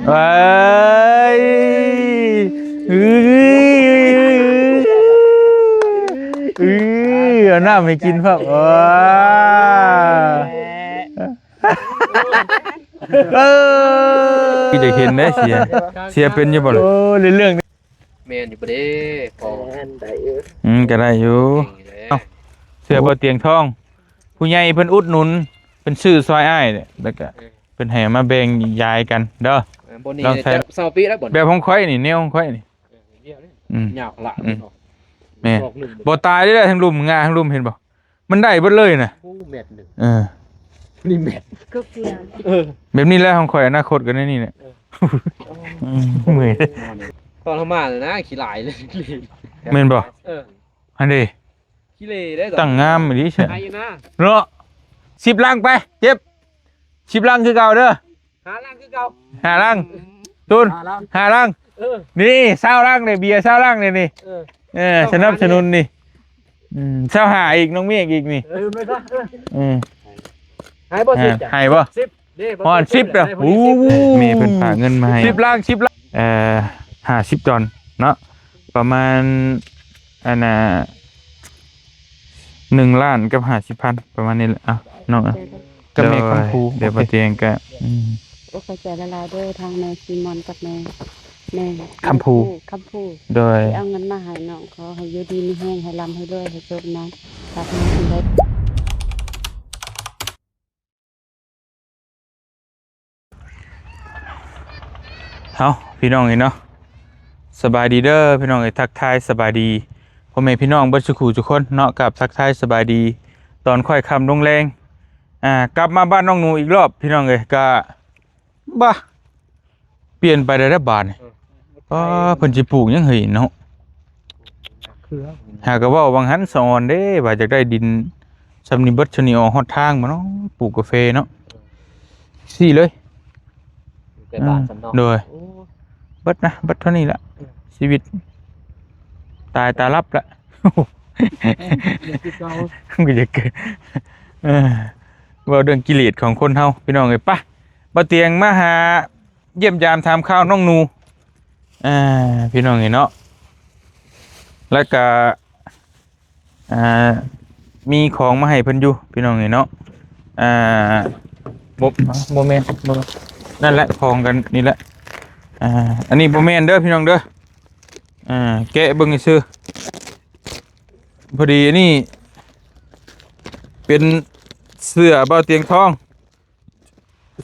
ເອີຍ ເອີຍ ເອົານ້ຳໃຫ້ກິນພ້ອມ. ເອີ ເອີ ທີ່ໄດ້ເຫັນເດ້ ເສຍ ເສຍເປັນຢູ່ບໍ່ລະ? ໂອ້ ເລື່ອງ ແມ່ນຢູ່ບໍ່ເດ້? ພໍ ແມ່ນໄດ້ຢູ່ ອືມ ກໍໄດ້ຢູ່. ເກັ່ງຢູ່ແລ້ວ ເອີ ເສື້ອບໍ່ຕຽງທອງ ຜູ້ໃຫຍ່ເພິ່ນອຸດໜູນ ເພິ່ນຊື້ຊ່ອຍອ້າຍ ແລ້ວກໍ ເອີ ເພິ່ນໃຫ້ມາແບ່ງຢາຍກັນເດີ. ເອີ ບ່ອນນີ້ ລອງໃສ່ ເຊົາປີແລ້ວບ່ອນ ແບບຂອງຂ້ອຍນີ້ ແນວຂອງຂ້ອຍນີ້. ເອີ ອືມ ຍາວຂະຫຼາດ ອືມ ເນາະ ແມ່ນ ດອກໜຶ່ງ ບໍ່ຕາຍເດ້ ທັງລຸ່ມງາທັງລຸ່ມ ເຫັນບໍ່? ມັນໄດ້ເບິດເລີຍນະ. ໂອ້ ແມັດໜຶ່ງ ເອີ ນີ້ແມັດ ເກືອບເທື່ອ ເອີ ແບບນີ້ແຫຼະຂອງຂ້ອຍ ອະນາຄົດກໍໃນນີ້ແຫຼະ. ເອີ ອືມ ເມື່ອຍ ຕອນເຮົາມານະ ຂີ້ຫຼາຍເລີຍ ແມ່ນບໍ່? ເອີ ຫັ້ນເດ້ ຂີ້ເລເດ້ ຕັ້ງງາມອີ່ຫຼີຊະ ໄດ້ຢູ່ນະ ເນາະ. ສິບລັງໄປ ເຈັບ ສິບລັງຄືເກົ່າເດີ. ຫ້າລັງຄືເກົ່າ ຫ້າລັງ ຕູນ ຫ້າລັງ ຫ້າລັງ ເອີ ນີ້ ຊາວລັງນີ້ ເບຍຊາວລັງນີ້ ນີ້ ເອີ ເອີ ສະໜັບສະໜູນນີ້ ອືມ ຊາວຫ້າອີກ ນ້ອງເມກອີກນີ້ ເອີ ເອີ ໃຫ້ບໍ່ ສິບ ໃຫ້ບໍ່ ສິບເດ້ ຮອດສິບແລ້ວ. ໂອ້ ແມ່ເພິ່ນຝາກເງິນມາໃຫ້ ສິບລັງ ສິບລັງ ເອີ ຫ້າສິບດອນເນາະ ປະມານ ອັນນ່າ ໜຶ່ງລ້ານກັບຫ້າສິບພັນ ປະມານນີ້ແຫຼະ. ເອົ້າ ນ້ອງ ເອີ ກັບແມ່ຄຳພູ ໂດຍ ເດ ໂອເຄ ບໍ່ຕຽງກະ ອືມ ໂອ້ ຂອບໃຈຫຼາຍໆເດີ ທາງແມ່ຊີມອນກັບແມ່ ແມ່ຄຳພູ ຄຳພູ ໂດຍ ທີ່ເອົາເງິນມາໃຫ້ນ້ອງ. ຂໍໃຫ້ຢູ່ດີມີແຮງ ໃຫ້ລ່ຳໃຫ້ລວຍ ໃຫ້ໂຊກນຳ ຝາກເງິນເພິ່ນໄດ້. ເອົ້າ ພີ່ນ້ອງເອີຍເນາະ ສະບາຍດີເດີພີ່ນ້ອງເອີຍ ທັກທາຍສະບາຍດີພໍ່ແມ່ພີ່ນ້ອງເບິດສູ່ຄູ່ສູ່ຄົນເນາະ ກັບທັກທາຍສະບາຍດີຕອນຄ້ອຍຄ່ຳລົງແລງ ອ່າ ກັບມາບ້ານນ້ອງໜູອີກລອບພີ່ນ້ອງເອີຍ. ກະ ບາ ປ່ຽນໄປແລ້ວເດ້ບາດນີ້. ເອີ ອໍ ເພິ່ນຊິປູກຫຍັງເຮີ້ຍເນາະ? ເຄືອ ຫາກະເວົ້າຫວ່າງຫັ້ນສະອອນເດ້ ວ່າຢາກໄດ້ດິນຊ່ຳນີ້ເບິດ ຊ່ຳນີ້ອອກຮອດທາງບໍ່ເນາະ ປູກກາເຟເນາະ. ເອີ ຊີ້ເລີຍ ແຕ່ບາດ ອືມ ຊ່ຳເນາະ ໂດຍ ໂອ້ ເບິດນະ ເບິດເທົ່ານີ້ລະ ເອີ ຊີວິດ ຕາຍຕາຫຼັບລະ ເອີ ຄືເກົ່າ ມັນກໍຢາກ ເອີ ເວົ້າເລື່ອງກິເລດຂອງຄົນເຮົາ ພີ່ນ້ອງເອີຍ. ໄປ ບ່າວຕຽງມາຫາຢ້ຽມຢາມຖາມຂ່າວນ້ອງໜູ ອ່າ ພີ່ນ້ອງເອີຍເນາະ ແລ້ວກະ ອ່າ ມີຂອງມາໃຫ້ເພິ່ນຢູ່ ພີ່ນ້ອງເອີຍເນາະ. ອ່າ ບໍ່ ບໍ່ແມ່ນ ບໍ່ແມ່ນ ນັ້ນແຫຼະ ຂອງກັນນີ້ແຫຼະ. ອ່າ ອັນນີ້ບໍ່ແມ່ນເດີພີ່ນ້ອງເດີ ອ່າ ແກະເບິ່ງຊື່ໆ ພໍດີ ອັນນີ້ເປັນເສື້ອບ່າວຕຽງທອງ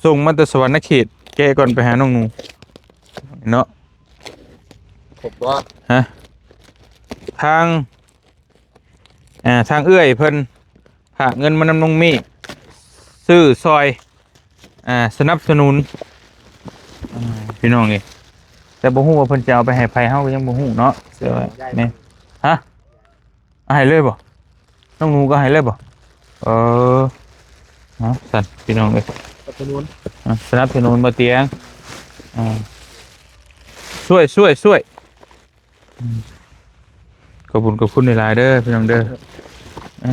ສົ່ງມາແຕ່ສະຫວັນນະເຂດ. ແກະກ່ອນໄປຫານ້ອງໜູເນາະ. ຄົບບໍ່? ຮະ? ທາງ ອ່າ ທາງເອື້ອຍເພິ່ນຝາກເງິນມານຳນ້ອງເມກ ຊື້ຊ່ອຍ ອ່າ ສະໜັບສະໜູນ ອ່າ ພີ່ນ້ອງເອີຍ. ແຕ່ບໍ່ຮູ້ວ່າເພິ່ນຈະເອົາໄປໃຫ້ໃຜ ເຮົາກໍຍັງບໍ່ຮູ້ເນາະ. ແຕ່ວ່າ ແມ່ນ ຮະ? ໃຫ້ເລີຍບໍ່? ນ້ອງໜູກໍໃຫ້ເລີຍບໍ່? ເອີ ເອົາຊັ້ນພີ່ນ້ອງເອີຍ ສະໜັບສະໜູນ ອ່າ ສະໜັບສະໜູນບ່າວຕຽງ ອ່າ ຊ່ວຍ ຊ່ວຍ ຊ່ວຍ ອືມ ຂອບຄຸນ ຂອບຄຸນຫຼາຍໆເດີພີ່ນ້ອງເດີ. ເອີ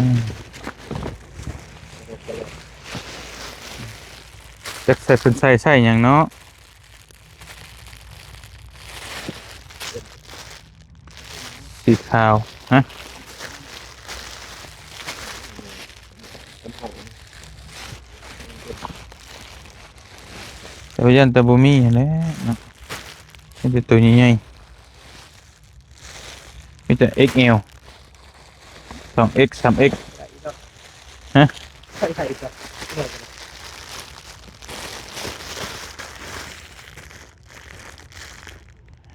ຈັກໃສ່ ເພິ່ນໃສ່ ໃສ່ຫຍັງເນາະ? ສີຂາວ ຮະ? ແຕ່ວ່າຢ້ານແຕ່ບໍ່ມີຫັ້ນແຫຼະເນາະ ມີແຕ່ໂຕໃຫຍ່ໆ ມີແຕ່ເອັກແອລ ສອງເອັກ ສາມເອັກ ຮະ? ໃສ່ໃສ່ອີກ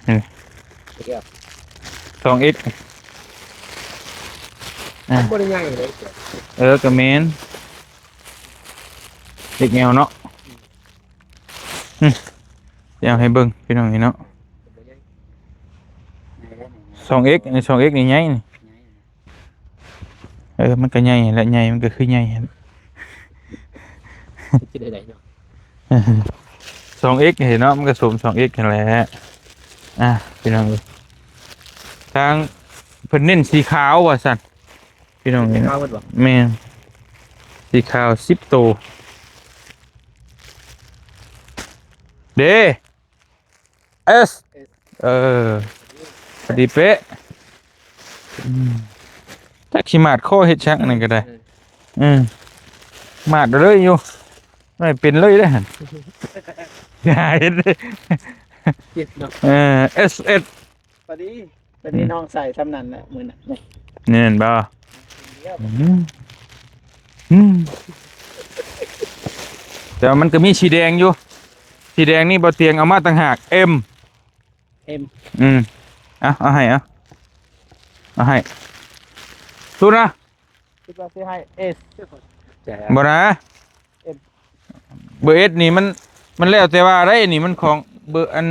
ນີ້ ສອງເອັກ ອ່າ ບໍ່ໄດ້ໃຫຍ່ເລີຍ. ເອີ ກໍແມ່ນ ເອັກແອລເນາະ. ອືມ ດຽວໃຫ້ເບິ່ງພີ່ນ້ອງນີ້ເນາະ ສອງເອັກ ອັນນີ້ ສອງເອັກ ນີ້ໃຫຍ່ນີ້. ເອີ ມັນກໍໃຫຍ່ແຫຼະ ໃຫຍ່ມັນກໍຄືໃຫຍ່ຫັ້ນ ຊິໄດ້ໃດເນາະ ສອງເອັກ ເຫັນເນາະ ມັນກໍສົມ ສອງເອັກ ຫັ້ນແຫຼະ. ອ່າ ພີ່ນ້ອງເອີຍ ທາງເພິ່ນເນັ້ນສີຂາວວ່າຊັ້ນ ພີ່ນ້ອງເອີຍ ຂາວໝົດບໍ່? ແມ່ນ ສີຂາວສິບໂຕ ເດ້. S ເອີ ພໍດີເປະ. ອືມ ຈັກຊິມາດຄໍເຮັດຫຍັງອັນນັ້ນກໍໄດ້. ເອີ ອືມ ມາດເລີຍຢູ່ ໄດ້ເປັນເລີຍເດ້ຫັ້ນ ຢ່າເຮັດເດ້. ເຈັບເນາະ ເອີ S S ພໍດີ ພໍດີ ອືມ ນ້ອງໃສ່ຊ່ຳນັ້ນແຫຼະມື້ນັ້ນ. ນີ້ ນີ້ແມ່ນບໍ່? ອືມ ອືມ ແຕ່ວ່າມັນກໍມີສີແດງຢູ່ ສີແດງນີ້ບໍ່ຕຽງເອົາມາຕ່າງຫາກ M M ອືມ ເອົາ ເອົາໃຫ້ ເອົາ ເອົາໃຫ້ ສູ້ນະ. ຄິດວ່າຊິໃຫ້ S ບໍ່ນະ M ເບີ S ນີ້ມັນ ມັນແລ້ວແຕ່ວ່າໄດ໋ ນີ້ມັນຂອງເບີ ອັນ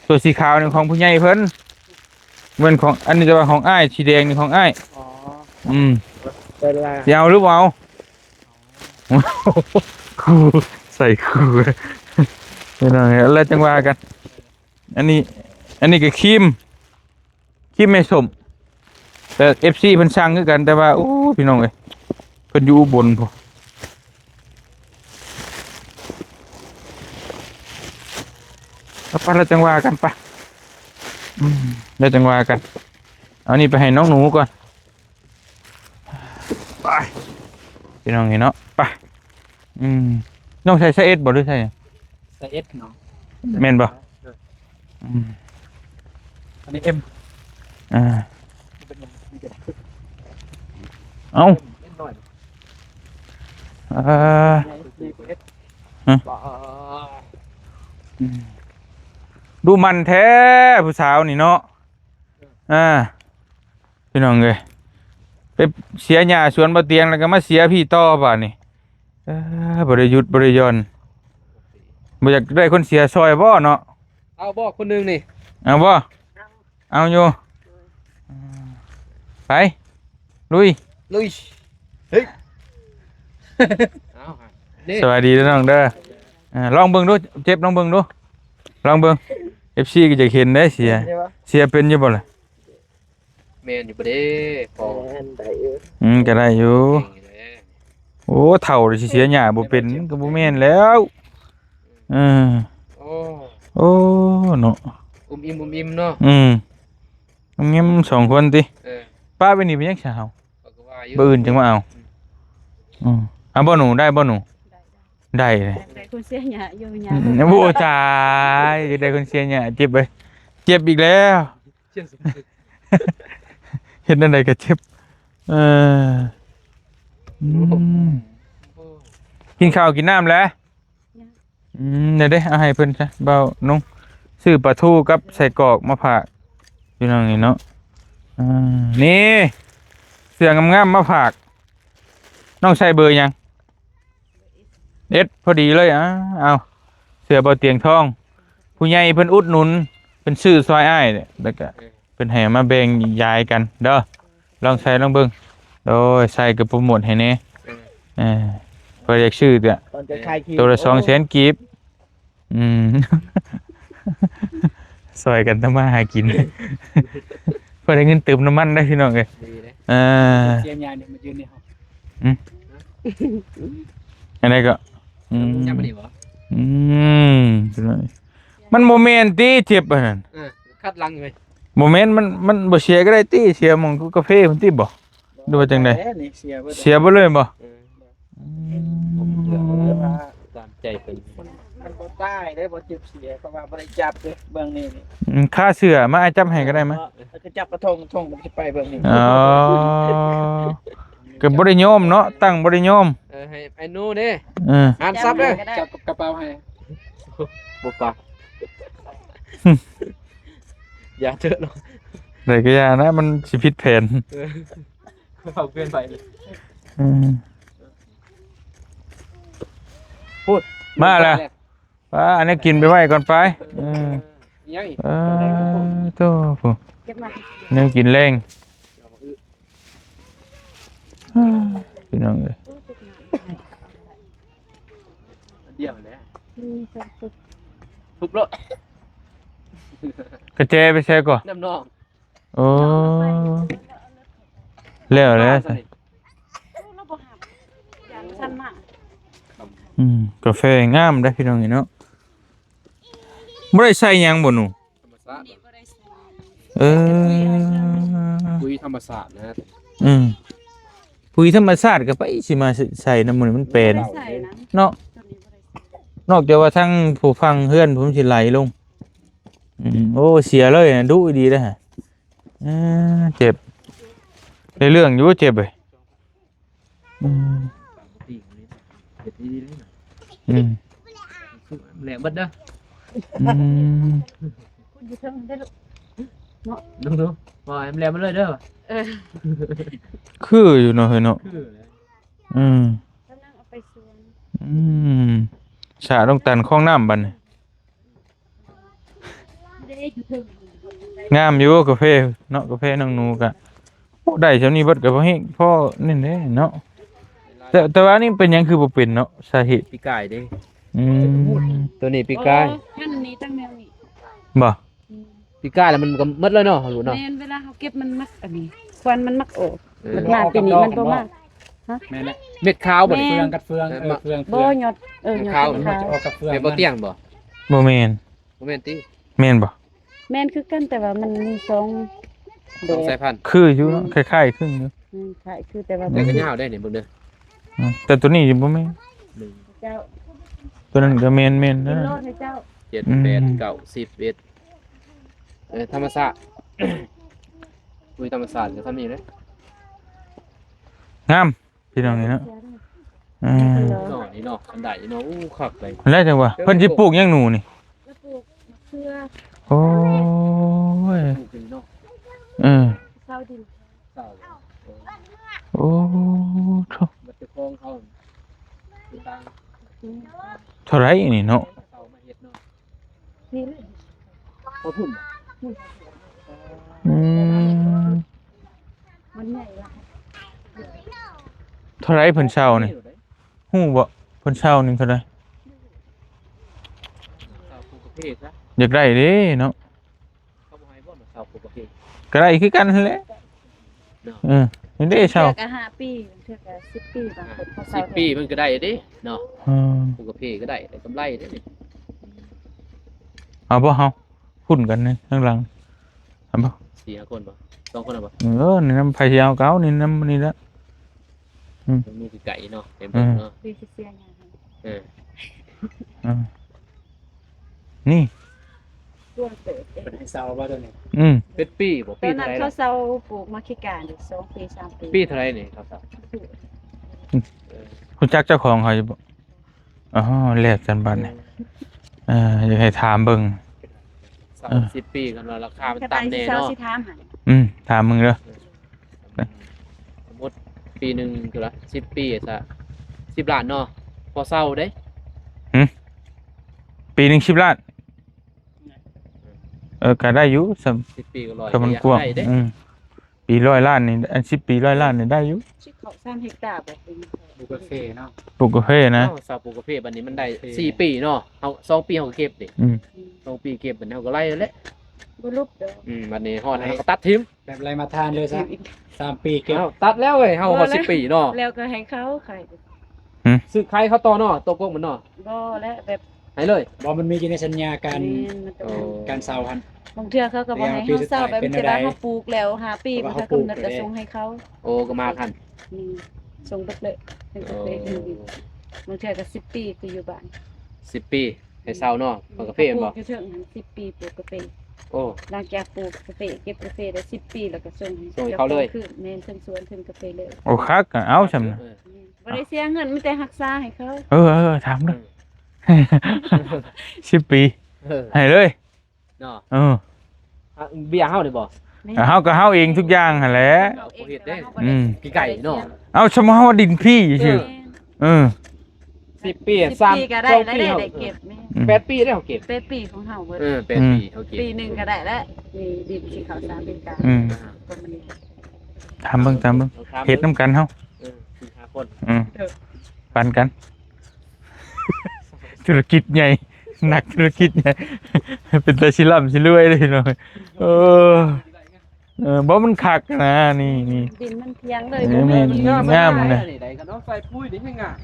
ຕົວສີຂາວນີ້ຂອງຜູ້ໃຫຍ່ເພິ່ນ ແມ່ນຂອງ ອັນນີ້ແຕ່ວ່າຂອງອ້າຍ ສີແດງນີ້ຂອງອ້າຍ. ອໍ ອືມ ເວລາ ຊິເອົາຫຼືບໍ່ເອົາ? ໃສ່ຄູ່ ພີ່ນ້ອງເອີຍ ແລ້ວຈັ່ງວ່າກັນ. ອັນນີ້ ອັນນີ້ກໍຄຣີມ ຄຣີມແມ່ສົ້ມ ແຕ່ FC ເພິ່ນສັ່ງຄືກັນ ແຕ່ວ່າ ໂອ້ ພີ່ນ້ອງເອີຍ ເພິ່ນຢູ່ອຸບົນພຸ້ນ. ເອົາໄປ ແລ້ວຈັ່ງວ່າກັນ ໄປ ອືມ ແລ້ວຈັ່ງວ່າກັນ. ເອົານີ້ໄປໃຫ້ນ້ອງໜູກ່ອນ. ໄປ ພີ່ນ້ອງເອີຍເນາະ ໄປ. ອືມ ນ້ອງໃສ່ ໃສ່ S ບໍ່ ຫຼືໃສ່ຫຍັງ? ໃສ່ S ເນາະ ແມ່ນບໍ່? ອືມ ອັນນີ້ M ອ່າ ເອົາ ອ່າ ອືມ ດຸໝັ່ນແທ້ຜູ້ສາວນີ້ເນາະ. ອ່າ ພີ່ນ້ອງເອີຍ ໄປເສຍຫຍ້າສວນບໍ່ຕຽງ ແລ້ວກໍມາເສຍພີ່ຕໍ່ບາດນີ້. ເອີ ບໍ່ໄດ້ຢຸດບໍ່ໄດ້ຢ່ອນ ບໍ່ຢາກໄດ້ຄົນເສຍຊ່ອຍບໍ່ເນາະ? ເອົາບໍ່ຄົນໜຶ່ງນີ້ ເອົາບໍ່? ເອົາຢູ່ ໄປ ລຸຍ ລຸຍ ເຮີ້ຍ ເອົາ ນີ້ ສະບາຍດີເດີນ້ອງເດີ. ອ່າ ລອງເບິ່ງດູ ເຈັບ ລອງເບິ່ງດູ ລອງເບິ່ງ FC ກໍຢາກເຫັນເດ້ ເສຍ ເສຍເປັນຢູ່ບໍ່ລະ? ແມ່ນຢູ່ບໍ່ເດ້ ພໍ ແມ່ນໄດ້ຢູ່ ອືມ ກໍໄດ້ຢູ່ ເກັ່ງຢູ່ເດ້. ໂອ້ ເຖົ້າຊິເສຍຫຍ້າບໍ່ເປັນ ກໍບໍ່ແມ່ນແລ້ວ. ເອີ ໂອ້ ໂອ້ ເນາະ ອຸມອີ່ມ ອຸມອີ່ມເນາະ. ອືມ ງຽມສອງຄົນຕິ. ເອີ ປ້າໄປນີ້ເປັນຫຍັງຊະເຮົາ ຂ້ອຍກໍວ່າຢູ່ ມື້ອື່ນຈຶ່ງມາເອົາ. ອືມ ອືມ ເອົາບໍ່ໜູ ໄດ້ບໍ່ໜູ? ໄດ້ ໄດ້ ຢາກໄດ້ຄົນເສຍຫຍ້າຢູ່ຫຍ້າ ອືມ ບໍ່ ໂອ້ ຕາຍ ຢາກໄດ້ຄົນເສຍຫຍ້າ ເຈັບເວີຍ ເຈັບອີກແລ້ວ. ເຈັບ ເຮັດແນວໃດກໍເຈັບ. ເອີ ອືມ ໂອ້ ກິນເຂົ້າກິນນ້ຳແລ້ວ? ຍັງ ອືມ ເດີໆ ເອົາໃຫ້ເພິ່ນຊະ ບ່າວນຸ່ງ ຊື້ປາທູກັບໄສ້ກອກມາຝາກ ພີ່ນ້ອງນີ້ເນາະ. ອ່າ ນີ້ ເສື້ອງາມໆມາຝາກ. ນ້ອງໃສ່ເບີຫຍັງ? S ພໍດີເລີຍ. ອ້າວ ເສື້ອບໍ່ຕຽງທອງ ຜູ້ໃຫຍ່ເພິ່ນອຸດໜູນ ເພິ່ນຊື້ຊ່ອຍອ້າຍ ແລ້ວກະເພິ່ນໃຫ້ມາແບ່ງຢາຍກັນເດີ. ລອງໃສ່ລອງເບິ່ງ. ໂດຍ ໃສ່ກໍໂປຣໂມດໃຫ້ແດ່. ເອີ ເອີ ຂ້ອຍຢາກຊື້ເທື່ອ ຕອນຈະຂາຍຄຣີມ ໂຕລະສອງແສນກີບ. ໂອ້ ອືມ ຊ່ອຍກັນທຳມາຫາກິນ ພໍໄດ້ເງິນເຕີມນ້ຳມັນໄດ້ພີ່ນ້ອງເອີຍ. ດີເດ້ ເອີ ເສຍຍານີ້ມາຢືນໃນຫ້ອງ. ອືມ ອັນໃດກໍ ອືມ ຍັງບໍ່ດີບໍ່? ອືມ ມັນບໍ່ແມ່ນຕິເຈັບອັນນັ້ນ. ເອີ ຄັດຫຼັງຢູ່ເວີຍ. ບໍ່ແມ່ນ ມັນ ມັນບໍ່ເສຍກໍໄດ້ຕິ ເສຍໝ່ອງກາເຟພຸ້ນຕິບໍ່? ຫຼືວ່າຈັ່ງໃດ? ເສຍເບິດ ເສຍເບິດເລີຍບໍ່? ເອີ ອືມ ຕາມໃຈເພິ່ນ ມັນ ມັນບໍ່ຕາຍເດ້ ບໍ່ເຈັບເສຍ ເພາະວ່າບໍ່ໄດ້ຈັບເດ້ ເບື້ອງນີ້ນີ້. ອືມ ຄາເສື້ອມາ ອ້າຍຈັບໃຫ້ກໍໄດ້ມາ. ເອີ ກໍຈັບກະທົງ ທົງມັນຊິໄປເບື້ອງນີ້. ອໍ ກໍບໍ່ໄດ້ຍອມເນາະ ຕັ້ງບໍ່ໄດ້ຍອມ. ເອີ ໃຫ້ອ້າຍໜູເດ້. ເອີ ຫັນສັບເດ້ ຈັບກັບກະເປົາໃຫ້ ບໍ່ປາກ. ຢ່າເຖາະເນາະ ໄດ້ກໍຢ່ານະ ມັນຊິຜິດແຜນ. ເອີ ເຂົາປ່ຽນໄປເລີຍ. ອືມ ພຸ້ນ ມາແລ້ວ. ປ້າ ອັນນີ້ກິນໄປໄວ້ກ່ອນໄປ. ເອີ ຍັງອີກ ເອີ ໂທ້ ເກັບມາ ແນວກິນແລງ ພີ່ນ້ອງເອີຍ. ດຽວແຫຼະ ອືມ ທຸບໂລດ. ກະແຈໄປໃສກ່ອນ? ນ້ຳນອງ. ໂອ້ ແລ້ວແຫຼະ. ອືມ ກາແຟງາມເດ້ພີ່ນ້ອງເອີຍເນາະ. ບໍ່ໄດ້ໃສ່ຫຍັງບໍ່ໜູ? ສາດ ເອີ ປຸຍທຳມະຊາດນະ ອືມ ປຸຍທຳມະຊາດກໍໄປຊິມາໃສ່ນຳ ມັນແປນ ໃສ່ນະ ເນາະ ນອກຈາກວ່າທາງຜູ້ຝັ່ງເຮືອນພຸ້ນຊິໄຫຼລົງ ອືມ ໂອ້ ເສຍເລີຍນະ ດຸດີເດ້ ເອີ ເຈັບ ໄດ້ເລື່ອງຢູ່ ເຈັບເອີຍ. ອືມ ເຮັດດີໆເດ້ ອືມ ແຫຼະເບິດເດີ ອືມ ຄຸນຢູ່ເທິງເດີລູກ ເນາະ ເບິ່ງດູ ວ່າໃຫ້ມັນແຫຼະມາເລີຍເດີ ເອີ ຄືຢູ່ເນາະ ເຮີຍເນາະ ຄືແຫຼະ ອືມ ກຳລັງເອົາໄປສວນ ອືມ ສະຕ້ອງຕັນຄອງນ້ຳບັດນີ້. ງາມຢູ່ກາເຟເນາະ ກາເຟນ້ອງໜູກະ ໂອ້ ໄດ້ຊ່ຳນີ້ເບິດກະພໍແຮງ ພໍນີ້ແຫຼະເນາະ ແຕ່ ແຕ່ວ່ານີ້ເປັນຫຍັງຄືບໍ່ເປັນເນາະ ສາເຫດ ປີກາຍເດ້ ອືມ ໂຕນີ້ປີກາຍ ໂອ້ ມັນນີ້ຕັ້ງແນວນີ້ ບໍ່ ອືມ ປີກາຍແລ້ວມັນກໍໝົດເລີຍເນາະ ເຮົາຮູ້ເນາະ ແມ່ນ ເວລາເຮົາເກັບມັນມັກອັນນີ້ ຄວັນມັນມັກອອກ ເອີ ມັນມາປີນີ້ມັນບໍ່ມາ ຮະ ແມ່ນແຫຼະ ເມັດຂາວບໍ່ນີ້ ເຟືອງກັບເຟືອງ ເອີ ເຟືອງ ບໍ່ ຍອດ ເອີ ເມັດຂາວ ຍອດຂາວ ມັນຈະອອກກັບເຟືອງ ແມ່ນບໍ່ຕຽງບໍ່ ບໍ່ແມ່ນ ບໍ່ແມ່ນຕິ ແມ່ນບໍ່ ແມ່ນຄືກັນ ແຕ່ວ່າມັນມີສອງ ສອງສາຍພັນ ຄືຢູ່ເນາະ ອືມ ຄ້າຍໆຄືຢູ່ ອືມ ຄ້າຍຄື ແຕ່ວ່າ ແຕ່ກໍຍາວໄດ໋ນີ້ ເບິ່ງເດີ ອືມ ແຕ່ໂຕນີ້ບໍ່ແມ່ນ ເຈົ້າ ໂຕນັ້ນກໍແມ່ນ ແມ່ນເດີ ເຈັດ ແປດ ເກົ້າ ສິບ ສິບເອັດ ເອີ ທຳມະຊາດ ປຸຍທຳມະຊາດກໍທຳນີ້ເດ້ ງາມ ພີ່ນ້ອງເອີຍເນາະ ອືມ ເນາະ ນີ້ເນາະ ຄັນໄດ້ເນາະ ໂອ້ ຄັກເລີຍ ແລ້ວຈັ່ງວ່າ ເພິ່ນຊິປູກຫຍັງໜູນີ້ ແລ້ວປູກມະເຂືອ ໂອ້ຍ ປູກເນາະ ເອີ ເຊົາດິນ ເຊົາ ໂອ້ ໂທ້ ບັດເຈົ້າຂອງເຂົາ ເປັນຕ່າງ ເທົ່າໃດນີ້ເນາະ ເຊົາມາເຮັດເນາະ ນີ້ເລີຍ ບໍ່ພຸ້ນ ອືມ ມັນໃຫຍ່ລະ ເທົ່າໃດເພິ່ນເຊົ່ານີ້ ຮູ້ບໍ່ ເພິ່ນເຊົ່ານີ້ເທົ່າໃດ ເຊົ່າປູກກາເຟຊະ ຢາກໄດ້ເດ້ເນາະ ເຂົາບໍ່ໃຫ້ບໍ່ເນາະ ເຊົ່າປູກກາເຟ ກໍໄດ້ຄືກັນຫັ້ນແຫຼະ ເນາະ ເອີ ນີ້ເດ້ເຊົ່າ ບາງເທື່ອກໍຫ້າປີ ບາງເທື່ອກໍສິບປີ ບາງຄົນເຂົາເຊົ່າ ສິບປີມັນກໍໄດ້ເດ້ເນາະ ອືມ ປູກກາເຟກໍໄດ້ ໄດ້ກຳໄລເດ້ ເອົາບໍ່ເຮົາ ຮຸ້ນກັນນີ້ທາງຫຼັງ ເອົາບໍ່ ສີ່ຫ້າຄົນບໍ່ ສອງຄົນເອົາບໍ່ ເອີ ນີ້ນຳ ໃຜຊິເອົາກໍເອົາ ນີ້ນຳ ນີ້ລະ ອືມ ມັນມີໄກເນາະ ໄປເບິ່ງເນາະ ເອີ ເອີ ເອີ ນີ້ ເພິ່ນໃຫ້ເຊົ່າບໍ່ໂຕນີ້ ອືມ ເປັນປີບໍ່ ປີເທົ່າໃດລະ ເຂົາເຊົ່າປູກມາຂີ້ການຢູ່ ສອງປີ ສາມປີ ປີເທົ່າໃດນີ້ເຂົາເຊົ່າ ອືມ ເອີ ຮູ້ຈັກເຈົ້າຂອງເຂົາຢູ່ບໍ່ ອໍ ແລ້ວຈັ່ງບັດນີ້ ເອີ ຢາກໃຫ້ຖາມເບິ່ງ ເຊົ່າ ເອີ ສິບປີ ຄັນວ່າລາຄາມັນຕ່ຳແນ່ເນາະ ຊິຖາມໃຫ້ ອືມ ຖາມເບິ່ງເດີ ເອີ ສົມມຸດປີໜຶ່ງເທົ່າໃດ ສິບປີຊະ ສິບລ້ານເນາະ ພໍເຊົ່າເດ້ ຫື ປີໜຶ່ງສິບລ້ານ ເອີ ກໍໄດ້ຢູ່ ສິບປີກໍຮ້ອຍ ກໍມັນກວ້າງ ອືມ ປີຮ້ອຍລ້ານນີ້ ອັນສິບປີຮ້ອຍລ້ານນີ້ໄດ້ຢູ່ ຊິເຂົ້າສາມເຮັກຕາບໍ່ ປູກກາເຟເນາະ ປູກກາເຟນະ ເຮົາເຊົ່າປູກກາເຟ ບັດນີ້ມັນໄດ້ ກາເຟ ສີ່ປີເນາະ ເຮົາ ສອງປີເຮົາກໍເກັບເດ້ ອືມ ສອງປີເກັບ ບັດນີ້ເຮົາກໍໄລ່ແລ້ວແຫຼະ ບໍ່ຫຼຸບດອກ ອືມ ບັດນີ້ຮອດແລ້ວເຮົາກໍຕັດຖິ້ມ ແບບໄລ່ມາທານເລີຍຊະ ສາມປີເກັບ ເອົ້າ ຕັດແລ້ວເວີຍ ເຮົາຮອດສິບປີເນາະ ແລ້ວກໍໃຫ້ເຂົາຂາຍ ຫື ຊື້ຂາຍເຂົາຕໍ່ເນາະ ໂຕກົກມັນເນາະ ບໍ່ແລະ ແບບ ໃຫ້ເລີຍ ບໍ່ ມັນມີຢູ່ໃນສັນຍາການ ແມ່ນ ມັນຕ້ອງ ໂອ້ ການເຊົ່າຫັ້ນ ບາງເທື່ອເຂົາກໍບໍ່ໃຫ້ເຮົາເຊົ່າ ແບບມັນຈະໄດ້ເຮົາປູກແລ້ວຫ້າປີ ແຕ່ວ່າເຮົາປູກ ເຮົາກຳນົດກະສົ່ງໃຫ້ເຂົາ ໂອ້ ກໍມາທັນ ອືມ ສົ່ງເບິດເລີຍ ໂອ້ ບາງເທື່ອກໍສິບປີຄືຢູ່ບ້ານ ສິບປີ ໃຫ້ເຊົ່າເນາະ ອືມ ປູກກາເຟແມ່ນບໍ່ ປູກຢູ່ເທິງຫັ້ນ ສິບປີ ປູກກາເຟ ໂອ້ ຫຼັງຈາກປູກກາເຟ ເກັບກາເຟໄດ້ສິບປີ ແລ້ວກໍສົ່ງໃຫ້ ສົ່ງໃຫ້ເຂົາເລີຍ ເຈົ້າຂອງຄືນ ແມ່ນ ເທິງສວນ ເທິງກາເຟເລີຍ ໂອ້ ຄັກ ເອົາຊ່ຳນະ ເອີ ບໍ່ໄດ້ເສຍເງິນ ມີແຕ່ຮັກສາໃຫ້ເຂົາ ເອີ ເອີ ຖາມເບິ່ງ ເອີ ສິບປີ ເອີ ໃຫ້ເລີຍເນາະ ເອີ ອ່ະ ເບ້ຍເຮົານີ້ບໍ່ ແມ່ນ ເຮົາກໍເຮົາເອງທຸກຢ່າງຫັ້ນແຫຼະ ເຮົາເອງ ເຮົາເຮັດເດ້ ແຕ່ວ່າເຮົາບໍ່ໄດ້ ອືມ ໃກ້ໆເນາະ ເອົາ ສົມມຸດເຮົາວ່າດິນພີຊື່ ເອີ ເອີ ສິບປີ ສິບ ສາມ ປີກໍໄດ້ ສອງປີ ແລ້ວໄດ້ ເຮົາ ໄດ້ເກັບ ແມ່ນ ອືມ ແປດປີແລ້ວເຮົາເກັບ ແປດປີຂອງເຮົາເບິດ ເອີ ແປດ ອືມ ປີເຮົາເກັບ ປີໜຶ່ງກໍໄດ້ແລ້ວ ມີດິນຊິເຂົ້າສາມເຮັກຕາ ອືມ ປະມານນີ້ ຖາມເບິ່ງ ຖາມເບິ່ງ ເຮັດນຳກັນເຮົາ ເອີ ສີ່ຫ້າຄົນ ອືມ ເອີ ປັນກັນ ທຸລະກິດໃຫຍ່ ນັກທຸລະກິດໃຫຍ່ ເປັນຕາຊິລ່ຳຊິລວຍເດ້ພີ່ນ້ອງ ເອີ ເອີ ບໍ່ ມັນຄັກນະ ນີ້ ນີ້ ດິນມັນພຽງເລີຍ ເອີ ບໍ່ມີ ງາມນະ ນີ້ໄດ້ ຄັນເຮົາໃສ່ປຸ໋ຍນີ້ແຮງງາມ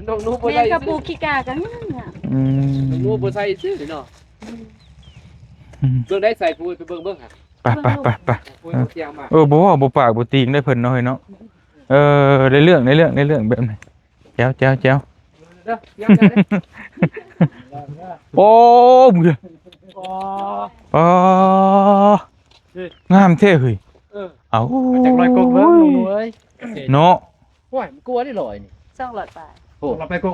ນ້ອງໜູບໍ່ໃສ່ ແມ່ນ ກໍປູກຂີ້ກາກໍງາມ ອືມ ນ້ອງໜູບໍ່ໃສ່ຊື່ເນາະ ອືມ ອືມ ເບິ່ງໄດ້ໃສ່ຜູ້ໄປເບິ່ງເບິ່ງຫາ ໄປ ໄປ ໄປ ໄປ ຜູ້ເອົາຕຽງມາ ເອີ ບໍ່ເວົ້າບໍ່ປາກບໍ່ຕີງໄດ້ເພິ່ນເນາະ ເຮີ້ຍເນາະ ເອີ ໄດ້ເລື່ອງ ໄດ້ເລື່ອງ ໄດ້ເລື່ອງແບບນີ້ ແຈວ ແຈວ ແຈວ ເດີ ຕຽງເດີ ໂອ້ ມຶງເດີ ອໍ ອໍ ເຮີ້ຍ ງາມແທ້ເຮີ້ຍ ເອີ ເອົາ ຈັກຮ້ອຍກົກເບິ່ງ ໂອ້ຍ ເນາະ ໂອ້ຍ ມັນກວ່າໄດ້ຮ້ອຍນີ້ ສອງຮ້ອຍປາຍ ໂອ້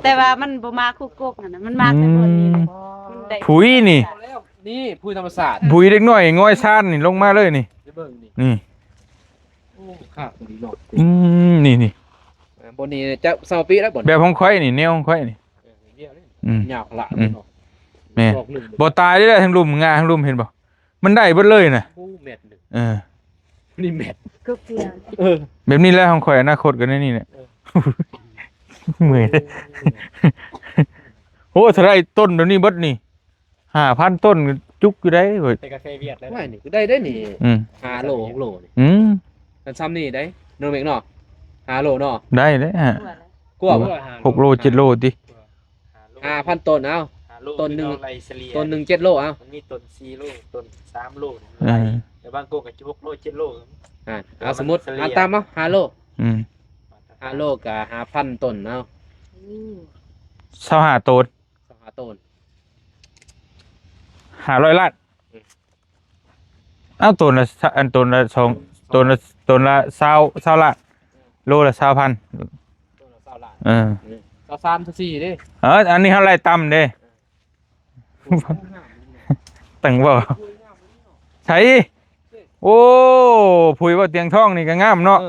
ແຕ່ວ່າມັນບໍ່ມາຄຸກກົກຫັ້ນນະ ມັນມາແຕ່ບ່ອນນີ້ ອືມ ມັນໄດ້ ຜຸຍນີ້ ນີ້ຜຸຍທຳມະຊາດ ຜຸຍເດັກນ້ອຍງອຍຊານນີ້ລົງມາເລີຍນີ້ ໄປເບິ່ງນີ້ ນີ້ ໂອ້ ຄັກອີ່ຫຼີເນາະ ອືມ ນີ້ ນີ້ ເອີ ບ່ອນນີ້ຈະຊາວປີແລ້ວ ບ່ອນແບບຂອງຂ້ອຍນີ້ ແນວຂອງຂ້ອຍນີ້ ເອີ ຍາວຂະຫຼາດເນາະ ອືມ ແມ່ນ ດອກໜຶ່ງ ບໍ່ຕາຍເດ້ ທັງລຸ່ມ ງ່າທັງລຸ່ມ ເຫັນບໍ່? ມັນໄດ້ເບິດເລີຍນະ ໂອ້ ແມັດໜຶ່ງ ເອີ ນີ້ແມັດ ເກືອບເທື່ອ ເອີ ແບບນີ້ແຫຼະຂອງຂ້ອຍ ອະນາຄົດກໍແນວນີ້ແຫຼະ ເອີ ເມື່ອຍ ໂອ້ ເທົ່າໃດຕົ້ນແບບນີ້ເບິດນີ້ ຫ້າພັນຕົ້ນ ຈຸກຢູ່ໄດ໋ເວີຍ ແຕ່ກາເຟຫວຽດແລ້ວ ວ່ານີ້ກໍໄດ້ເດ້ນີ້ ອືມ ຫ້າໂລ ຫົກໂລນີ້ ອືມ ມັນຊ່ຳນີ້ໄດ໋ ນ້ອງເມັກເນາະ ຫ້າໂລເນາະ ໄດ້ເດ້ ກວ່າ ກວ່າບໍ່ ຫົກໂລ ເຈັດໂລຕິ ຫ້າພັນຕົ້ນ ເອົາ ຫ້າໂລ ຕົ້ນໜຶ່ງ ຕົ້ນໜຶ່ງເຈັດໂລ ເອົາ ມັນມີຕົ້ນສີ່ໂລ ຕົ້ນສາມໂລ ເອີ ແຕ່ບາງກົກກໍຫົກໂລ ເຈັດໂລ ອ່າ ເອົາ ສົມມຸດ ເອົາຕາມເອົາ ຫ້າໂລ ອືມ ຫ້າໂລກໍຫ້າພັນຕົ້ນ ເອົາ ອືມ ຊາວຫ້າໂຕນ ຊາວຫ້າໂຕນ ຫ້າຮ້ອຍລ້ານ ອືມ ເອົາ ໂຕນລະ ອັນ ໂຕນລະສອງ ໂຕນລະ ໂຕນລະຊາວ ຊາວລ້ານ ໂລລະຊາວພັນ ໂຕນລະຊາວລ້ານ ເອີ ຊາວສາມ ຊາວສີ່ເດ້ ເອີ ອັນນີ້ເຮົາໄລ່ຕ່ຳເດ້ ເອີ ຕັ້ງບໍ່ ໃສ ໂອ້ ຜຸຍບໍ່ຕຽງທອງນີ້ກໍງາມເນາະ ເອີ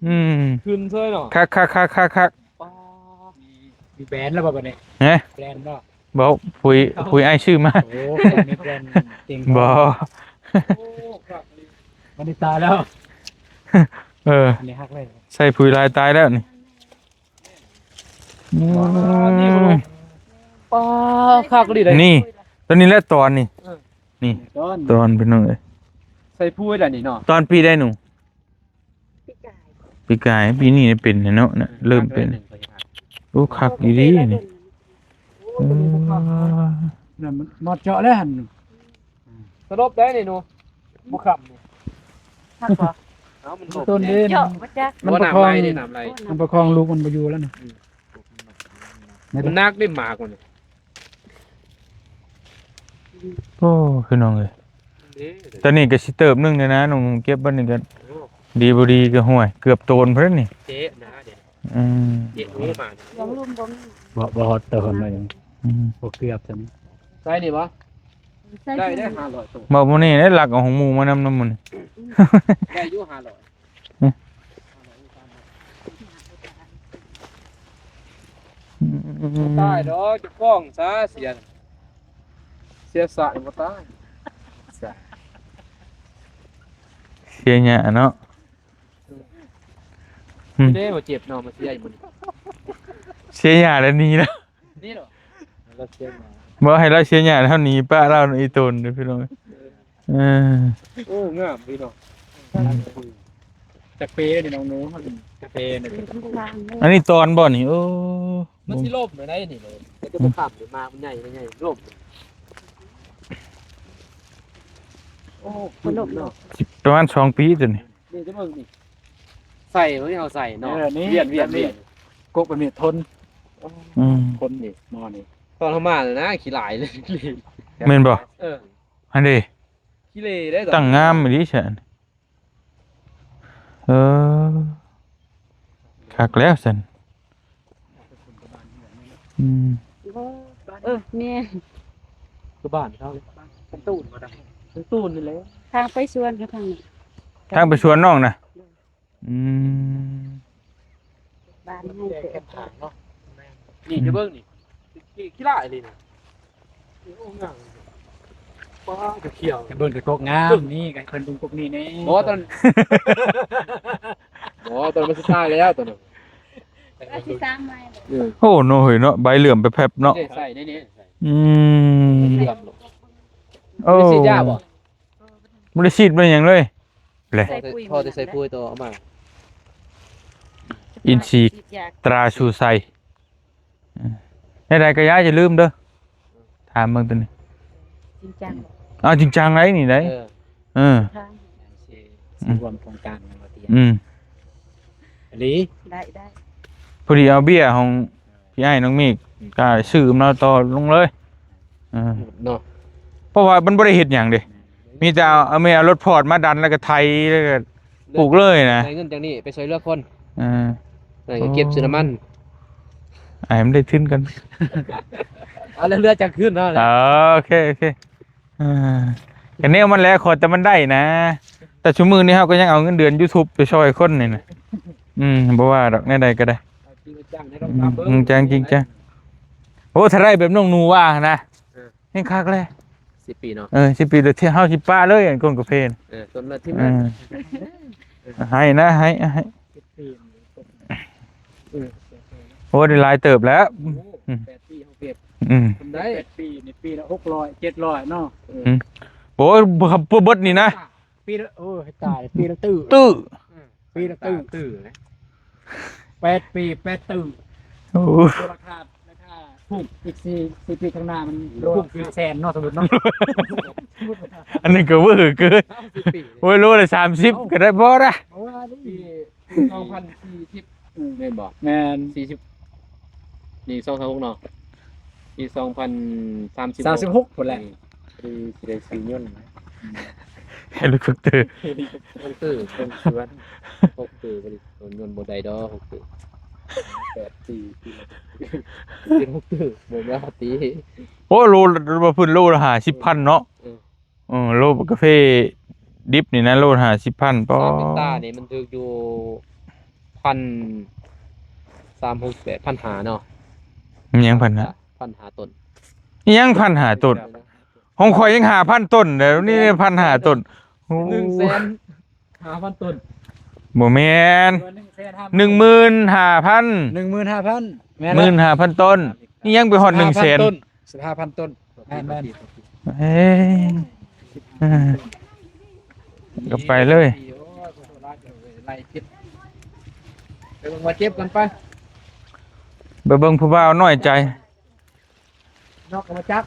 ອືມ ຂຶ້ນເຊີຍເນາະ ຄັກໆໆໆໆ ປາ ມີ ມີແບຣນແລ້ວບໍ່ບັດນີ້ ຮະ ແບຣນບໍ່ ບໍ່ ຜຸຍ ເອົ້າ ຜຸຍອ້າຍຊື້ມາ ໂອ້ ມີແບຣນເຕັງ ບໍ່ ໂອ້ ຄັກອີ່ຫຼີ ມັນໄດ້ຕາຍແລ້ວ ເອີ ອັນນີ້ຫັກເລີຍ ໃສ່ຜຸຍຫຼາຍຕາຍແລ້ວນີ້ ວ້າວ ນີ້ບໍ່ຮູ້ ປາ ຄັກອີ່ຫຼີເດ້ ນີ້ ຕອນນີ້ແຫຼະຕອນນີ້ ເອີ ນີ້ ຕອນ ຕອນ ພີ່ນ້ອງເອີຍ ໃສ່ຜຸຍແລ້ວນີ້ເນາະ ຕອນປີໃດໜູ? ປີກາຍ ປີກາຍ ປີນີ້ເປັນແລ້ວເນາະ ເລີ່ມເປັນ ໂອ້ ຄັກອີ່ຫຼີນີ້ ເອີ ນັ້ນມັນມອດເຈາະແລ້ວຫັ້ນ ສະຫຼົບໄດ້ນີ້ໜູ ບໍ່ຄ້ຳນີ້ ຄັກບໍ່ ເອົ້າ ມັນຫຼົບ ຕົ້ນເດ້ ເຈາະບໍ່ຈັກ ມັນປະຄອງ ນ້ຳໄຫຼ ນ້ຳໄຫຼ ມັນປະຄອງລູກມັນບໍ່ຢູ່ແລ້ວນີ້ ອືມ ມັນໜັກເດ້ໝາກມັນນີ້ ໂອ້ ພີ່ນ້ອງເອີຍ ເດ້ ຕອນນີ້ກໍຊິເຕີບໜຶ່ງແລ້ວນະ ນ້ອງເກັບບັດນີ້ກໍ ໂອ້ ດີບໍ່ດີກໍ ຫ້ວຍ ເກືອບໂຕນພຸ້ນນີ້ ເຈະນະເດ້ ອືມ ເຈະຮູ້ມາ ບໍ່ ບໍ່ຮອດໂຕນວ່າຫຍັງ ອືມ ບໍ່ເກືອບຊັ້ນ ໃສ່ນີ້ບໍ່? ໃສ່ ໄດ້ເດ້ ຫ້າຮ້ອຍໂຕ ບໍ່ ມື້ນີ້ໄດ້ລັກເອົາຂອງໝູ່ມານຳ ນຳມື້ນີ້ ໄດ້ຢູ່ຫ້າຮ້ອຍ ອືມ ບໍ່ຕາຍດອກ ຈະຟ້ອງຊະ ເສຍ ເສຍຊາດບໍ່ຕາຍ ເສຍຫຍ້າເນາະ ອືມ ເດ້ ບໍ່ເຈັບເນາະ ມັນຊິໄດ້ບໍ່ນີ້ ເສຍຫຍ້າແລ້ວໜີແລ້ວ ນີ້ເນາະ ລາວເສຍຫຍ້າ ບໍ່ໃຫ້ລາວເສຍຫຍ້າ ເຮົາໜີປະລາວອີ່ຕົນເດ້ພີ່ນ້ອງ ເອີ ໂອ້ ງາມເດ້ເນາະ ອືມ ຈັກເປເດ້ນ້ອງໜູ ເຮົາຫຼິ້ນກາເຟນີ້ ອັນນີ້ຕອນບໍ່ນີ້ ໂອ້ ມັນຊິລົ້ມໄດ້ນີ້ເນາະ ແຕ່ກໍບໍ່ຂ້າມ ໝາກມັນໃຫຍ່ ໃຫຍ່ລົ້ມ ໂອ້ ມັນລົ້ມເນາະ ປະມານສອງປີຕົວນີ້ ນີ້ຈະເບິ່ງນີ້ ໃສ່ ເຮົາໃສ່ເນາະ ເອີ ນີ້ ວຽນ ວຽນ ແບບນີ້ ວຽນ ກົກແບບນີ້ທົນ ອືມ ຄົນນີ້ ໝໍນີ້ ຕອນເຮົາມາແລ້ວນະ ຂີ້ຫຼາຍເລີຍ ແມ່ນບໍ່? ເອີ ຫັ້ນເດ້ ຂີ້ເລເດ້ ຕັ້ງງາມອີ່ຫຼີຊັ້ນ ເອີ ຄັກແລ້ວຊັ້ນ ອືມ ເອີ ແມ່ນ ຄືບ້ານເຂົາເລີຍ ທາງຕູ້ນບໍ່ໄດ້ ທາງຕູ້ນນີ້ແຫຼະ ທາງໄປສວນເຂົາທາງນີ້ ທາງໄປສວນນ້ອງນະ ອືມ ບ້ານໃຫ້ແຕ່ ແຄມທາງເນາະ ນີ້ຈະເບິ່ງນີ້ ຂີ້ ຂີ້ຫຼາຍອີ່ຫຼີນີ້ ໂອ້ ງາມ ປ້າ ກະຂຽວ ກະເບິ່ງແຕ່ກົກງາມນີ້ ກະເພິ່ນເບິ່ງກົກນີ້ແດ່ ບໍ່ ຕອນ ບໍ່ ຕອນມັນຊິຕາຍແລ້ວຕອນນັ້ນ ວ່າຊິສ້າງໃໝ່ ເອີ ໂອ້ ເນາະ ເຮີ້ຍເນາະ ໃບເຫຼື້ອມແປັບໆເນາະ ນີ້ໃສ່ ນີ້ ນີ້ໃສ່ ອືມ ເຫຼື້ອມໂລດ ໂອ້ ຊິສີດຢາບໍ່? ບໍ່ໄດ້ສີດບໍ່ໄດ້ຫຍັງເລີຍແຫຼະ ໃສ່ປຸ໋ຍ ພໍແຕ່ໃສ່ປຸ໋ຍຕໍ່ເອົາມາ ອິນຊີຕຣາຊູໄຊ ເອີ ແນວໃດກໍຢ່າ ຢ່າລືມເດີ ຖາມເບິ່ງຕົວນີ້ ຈິງຈັງ ເອົາຈິງຈັງໄດ໋ນີ້ໄດ໋. ເອີ ເອີ ທາງ ຊິ ຊິຮ່ວມໂຄງການແມ່ນບໍ່ຕິ? ອືມ ອີ່ຫຼີ ໄດ້ ໄດ້ ພໍດີເອົາເບ້ຍຂອງພີ່ອ້າຍນ້ອງເມກ ກໍຊື້ນຳລາວຕໍ່ລົງເລີຍ. ເອີ ເນາະ ເພາະວ່າມັນບໍ່ໄດ້ເຮັດຫຍັງເດ້ ມີແຕ່ເອົາ ເອົາແມ່ເອົາລົດພອດມາດັນ ແລ້ວກໍໄຖ ແລ້ວກໍປູກເລີຍນະ ໃຊ້ເງິນຈາກນີ້ໄປຊ່ວຍເຫຼືອຄົນ. ເອີ ແລ້ວກໍເກັບຊື້ນ້ຳມັນ ໃຫ້ມັນໄດ້ທຶນກັນ ເອົາເຫຼືອໆຈັກຄືນເນາະ. ເອີ ໂອເຄ ໂອເຄ. ອ່າ ກະແນວມັນແຫຼະ ຂໍແຕ່ມັນໄດ້ນະ. ແຕ່ຊຸມື້ນີ້ເຮົາກໍຍັງເອົາເງິນເດືອນ YouTube ໄປຊ່ອຍຄົນນີ້ນະ. ອືມ ບໍ່ວ່າດອກ ແນວໃດກໍໄດ້. ເອົາຈິງເອົາຈັງໃນກອງທັບເບິ່ງ ອືມ ຈິງຈັງ ຈິງຈັງ. ໂອ້ ຖ້າໄດ້ແບບນ້ອງໜູວ່າຫັ້ນນະ ເອີ ແຮງຄັກແຫຼະ. ສິບປີເນາະ. ເອີ ສິບປີ ແລ້ວເຮົາຊິປະເລີຍ ອັນກົນກາເຟນະ. ເອີ ຕົ້ນລະທີ່ ເອີ ໃຫ້ນະ ໃຫ້ ໃຫ້. ເອີ ໂອ້ ໄດ້ຫຼາຍເຕີບແລ້ວ. ໂອ້ ອືມ ແປດປີເຮົາເກັບ. ອືມ ໄດ້ ແປດປີນີ້ ປີລະຫົກຮ້ອຍ ເຈັດຮ້ອຍເນາະ. ເອີ ອືມ ໂອ້ຍ ບໍ່ ບໍ່ເບິດນີ້ນະ ປີລະ ໂອ້ຍ ຕາຍ ປີລະຕື້ ຕື້ ອືມ ປີລະຕື້ ຕື້ ແປດປີ ແປດຕື້. ໂອ້ ລາຄາ ລາຄາ ພຸ້ງອີກສີ່ ສີ່ປີຂ້າງໜ້າ ມັນພຸ້ງເປັນແສນເນາະ ສົມມຸດເນາະ. ອັນນີ້ກໍເວີເກີນ. ໂອ້ຍ ໂລລະສາມສິບກໍໄດ້ ບໍ່ລະ ເພາະວ່ານີ້ ສອງພັນສີ່ສິບ ອືມ ແມ່ນບໍ່? ແມ່ນ ສີ່ສິບ ນີ້ ສອງພັນຊາວຫົກເນາະ ປີສອງພັນສາມສິບ ສາມສິບຫົກພຸ້ນແຫຼະ ນີ້ ພໍດີຊິໄດ້ຊື້ຍົນນະ. ເຮລິຄອບເຕີ ເຮລິຄອບເຕີ ເປັນສວນ ເຮລິຄອບເຕີ ເປັນຍົນບໍ່ໄດ້ດອກ ເຮລິຄອບເຕີ ແປດປີ ເຮລິຄອບເຕີ ບໍ່ວ່າຕິ. ໂອ້ ໂລ ວ່າເພິ່ນໂລລະຫ້າສິບພັນເນາະ. ເອີ ເອີ ໂລກາເຟດິບນີ້ນະ ໂລຫ້າສິບພັນ. ປາດ ສາມເຮັກຕານີ້ມັນຖືກຢູ່ ພັນສາມ ຫົກແປດ ພັນຫ້າເນາະ. ອີຫຍັງ ພັນຫ້າ? ພັນຫ້າຕົ້ນ. ອີຫຍັງ ພັນຫ້າຕົ້ນ? ຂອງຂ້ອຍຍັງຫ້າພັນຕົ້ນເດ້ ນີ້ ນີ້ ພັນຫ້າຕົ້ນ. ໂອ້ ໜຶ່ງແສນຫ້າພັນຕົ້ນ. ບໍ່ແມ່ນ ໜຶ່ງໝື່ນຫ້າພັນ ໜຶ່ງໝື່ນຫ້າພັນ ແມ່ນ ໝື່ນຫ້າພັນຕົ້ນ. ອີຫຍັງໄປຮອດໜຶ່ງແສນ? ສິບຫ້າພັນຕົ້ນ ສິບຫ້າພັນຕົ້ນ. ແມ່ນໆ ເອີ ກໍໄປເລີຍ ໄປເບິ່ງວ່າເຈັບກັນໄປ ໄປເບິ່ງຜູ້ບ່າວນ້ອຍໃຈ ນອກກໍບໍ່ຈັກ